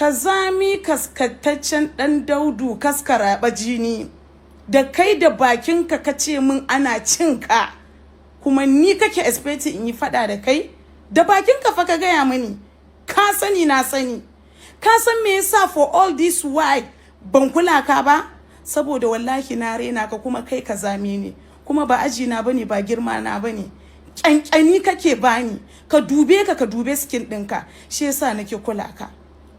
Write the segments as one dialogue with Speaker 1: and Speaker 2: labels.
Speaker 1: Kazami kaskantaccen ɗan daudu, kaskara jini da kai da bakinka ka ce min ana cin ka, kuma ni kake expecting in yi fada da kai? Da bakinka fa ka gaya mini. Ka sani, na sani. Ka san me yasa for all this while ban kula ka ba? Saboda wallahi na rena ka, kuma kai kazami ne, kuma ba aji na bane, ba girma na bane. Kyankyani kake bani. Ka dube ka, ka dube skin ɗinka. Shi yasa nake kula ka,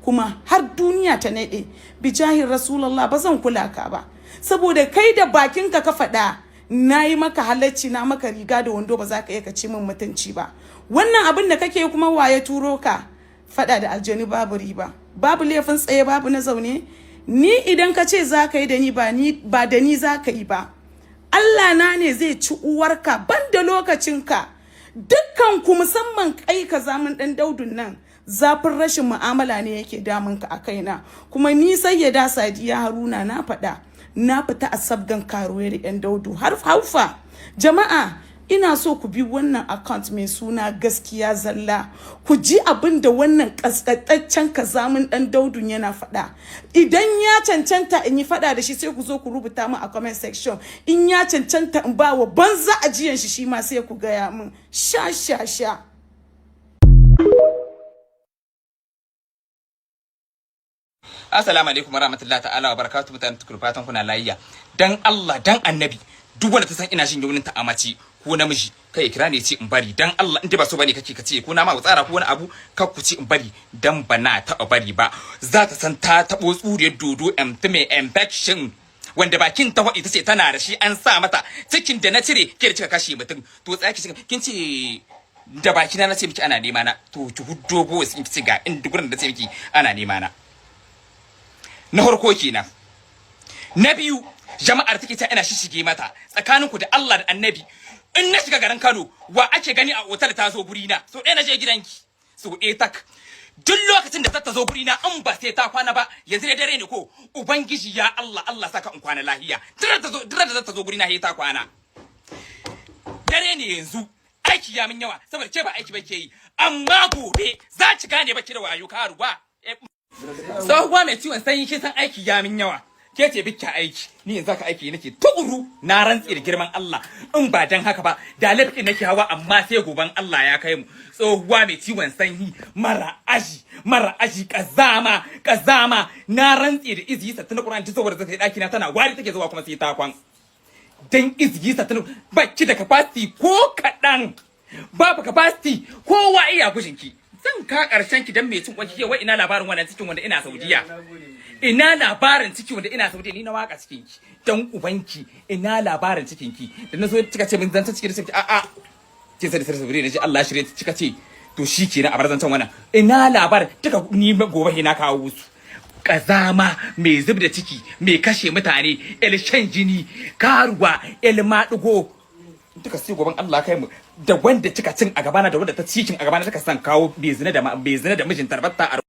Speaker 1: kuma har duniya ta naɗe, bijahin Rasulallah, ba zan kula ka ba, saboda kai da bakinka ka faɗa. Na yi maka halacci, na maka riga da wando, ba za ka iya ka ci min mutunci ba. Wannan abin da kake kuma, waye turo ka? Faɗa da aljani babu riba, babu laifin tsaye, babu na zaune. Ni idan ka ce za ka yi da ni, ba ni ba da ni za ka yi ba. Allah na ne zai ci uwarka, ban da lokacinka. Dukkan ku, musamman kai kazamin dan daudun nan, zafin rashin mu'amala ne yake damun ka a kaina. Kuma ni Sayyada Sadiya Haruna na faɗa, na fita a sabgan karuwa da yan daudu har haufa. Jama'a, ina so ku bi wannan account mai suna Gaskiya Zalla, ku ji abin da wannan kaskantaccen kazamin dan daudun yana faɗa. Idan ya cancanta in yi faɗa da shi, sai ku zo ku rubuta min a comment section. In ya cancanta in ba wa banza ajiyan shi, shi ma sai ku gaya min. Sha sha sha.
Speaker 2: Assalamu alaikum warahmatullahi ta'ala wa barakatuhu. Mutanen tukur, fatan kuna lafiya. Dan Allah dan Annabi, duk wanda ta san ina jin yaunin ta amaci ko namiji, kai kira ne ce in bari. Dan Allah, in dai ba so bane kake kace ko na ma tsara ko wani abu, kar ku ci in bari, dan ba na taɓa bari ba. Za ta san ta taɓo tsuriyar dodo mai infection, wanda bakin ta faɗi ta ce tana da shi, an sa mata cikin da na cire. Ke da kika kashe mutum, to tsaya ki, kin ce da bakina na ce miki ana nema na, to ki huddo bo in ki ce ga in gurin da ce miki ana nema na. Na farko kenan. Na biyu, jama'ar take ta ina shishige mata, tsakaninku da Allah da Annabi, in na shiga garin Kano, wa ake gani a otal ta zo guri na? So ɗaya na je gidanki, so ɗaya tak. Duk lokacin da ta zo guri na, in ba sai ta kwana ba, yanzu da dare ne ko, ubangiji ya Allah, Allah saka in kwana lahiya. Duk da ta zo guri na, sai ta kwana. Dare ne yanzu, aiki ya min yawa, saboda ke ba aiki ba ke yi, amma gobe za ki gane baki da wayo karuwa. Tsohuwa mai ciwon sanyi, kin san aiki ya min yawa, ke ce bikka aiki. Ni yanzu haka aiki nake tukuru. Na rantse da girman Allah, in ba dan haka ba da laifin nake hawa, amma sai goban Allah ya kai mu. Tsohuwa mai ciwon sanyi, mara aji, mara aji, kazama, kazama. Na rantse da izi sattin Qur'ani, saboda zai daki na tana wari take zuwa, kuma sai ta kwan. Dan izgi sattin, baki da capacity ko kadan, babu capacity, kowa iya gujinki. Zan ka karshen ki dan mai cin kwanki. Wai ina labarin wannan cikin wanda ina Saudiya? Ina labarin ciki wanda ina Saudiya? Ni na waka cikin ki dan ubanki. Ina labarin cikin ki da nazo kika ce min zan ta ciki da ciki? A a kin sai da Saudiya da Allah shirye kika ce to shikenan, a bar zancan wannan. Ina labarin duka? Ni gobe na kawo su. Kazama mai zub da ciki, mai kashe mutane, el shan jini, karuwa, el maɗigo duka, sai goban Allah kai mu. Da wanda kika cin a gabana, da wanda ta cikin a gabana, taka san kawo bai zina da mijin tarbatta.